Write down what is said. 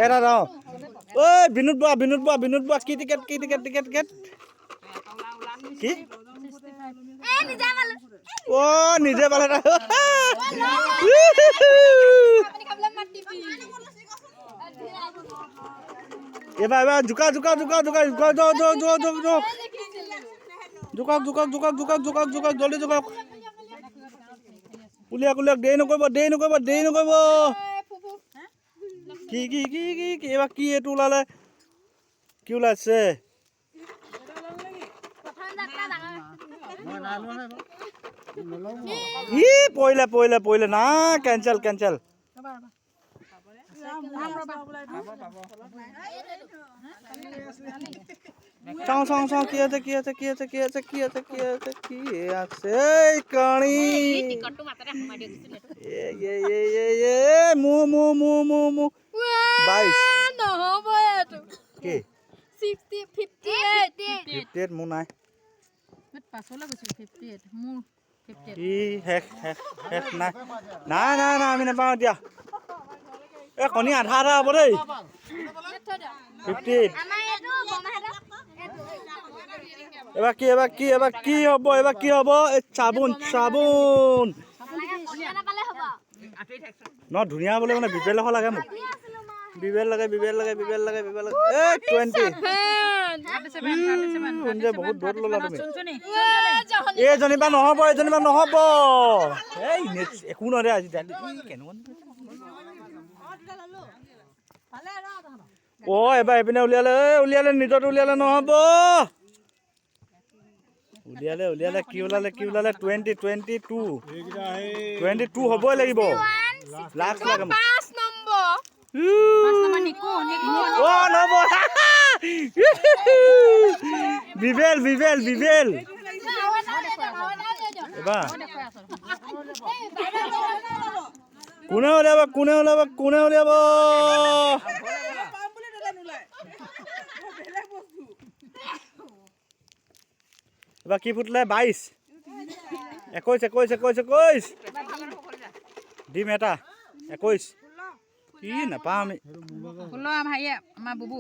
এটা ৰ। ঐ বিনোদ বৰা, বিনোদ বৰা, বিনোদ বৰা, কি টিকেট, কি টিকেট, টিকেট, টিকেট কি? অ' নিজে পালে। এবাৰ এবাৰ জোকা জোকা জোকা জোকা জোকা জোক জোক জোক জোক জোকাক জোকাক জোকাক জোকাক জোকাক জোকাক জলদি জোকাক। উলিয়াক উলিয়াক, দেৰি নকৰিব, দেৰি নকৰিব, দেৰি নকৰিব। কি কি কি কি কি এইবাৰ কি এইটো ওলালে? কি ওলাইছে? ই পৰিলে পৰিলে পৰিলে, না কেঞ্চেল কেঞ্চেল। চাওঁ চাওঁ চাওঁ, কি আছে, কি আছে, কি আছে, কি আছে, কি আছে, কি আছে, কি আছে? এই কাণী এ মু মু মু মু মু 22 নহ'ব এইটো। কি 58। 58 মোৰ নাই। পাছলৈ গৈছো 58 মোৰ 58। ই শেষ শেষ শেষ, নাই নাই নাই নাই, আমি নাপাওঁ এতিয়া। এই কণী আধা আধা হ'ব দেই। 58। এবাৰ কি, এবাৰ কি, এবাৰ কি হ'ব, এবাৰ কি হ'ব? এই চাবোন চাবোন ন ধুনীয়া বোলে, মানে বিবেল লাগে মোক, বিবেল লাগে, বিবেল লাগে, বিবেল লাগে, বিবেল লাগে। এই 20 বহুত দৌৰ ল'লা তুমি। এইজনী বা নহ'ব, এইজনী বা নহ'ব। এই একো নহয় দে আজি। কেনেকুৱা? অ' এবাৰ এইপিনে উলিয়ালে, এই উলিয়ালে, নিজৰটো উলিয়ালে নহ'ব। উলিয়ালে উলিয়ালে, কি ওলালে, কি ওলালে? 20 22 22 হ'বই লাগিব। লাখ লাগে মোক। অ' নহ'ব। বিবেল বিবেল বিবেল। এবাৰ কোনে উলিয়াব, কোনে উলিয়াব, কোনে উলিয়াব? এবাৰ কি ফুটিলে? 22 21 21 21 21 দিম এটা 21। কি নাপাওঁ আমি। আমাৰ বুবু।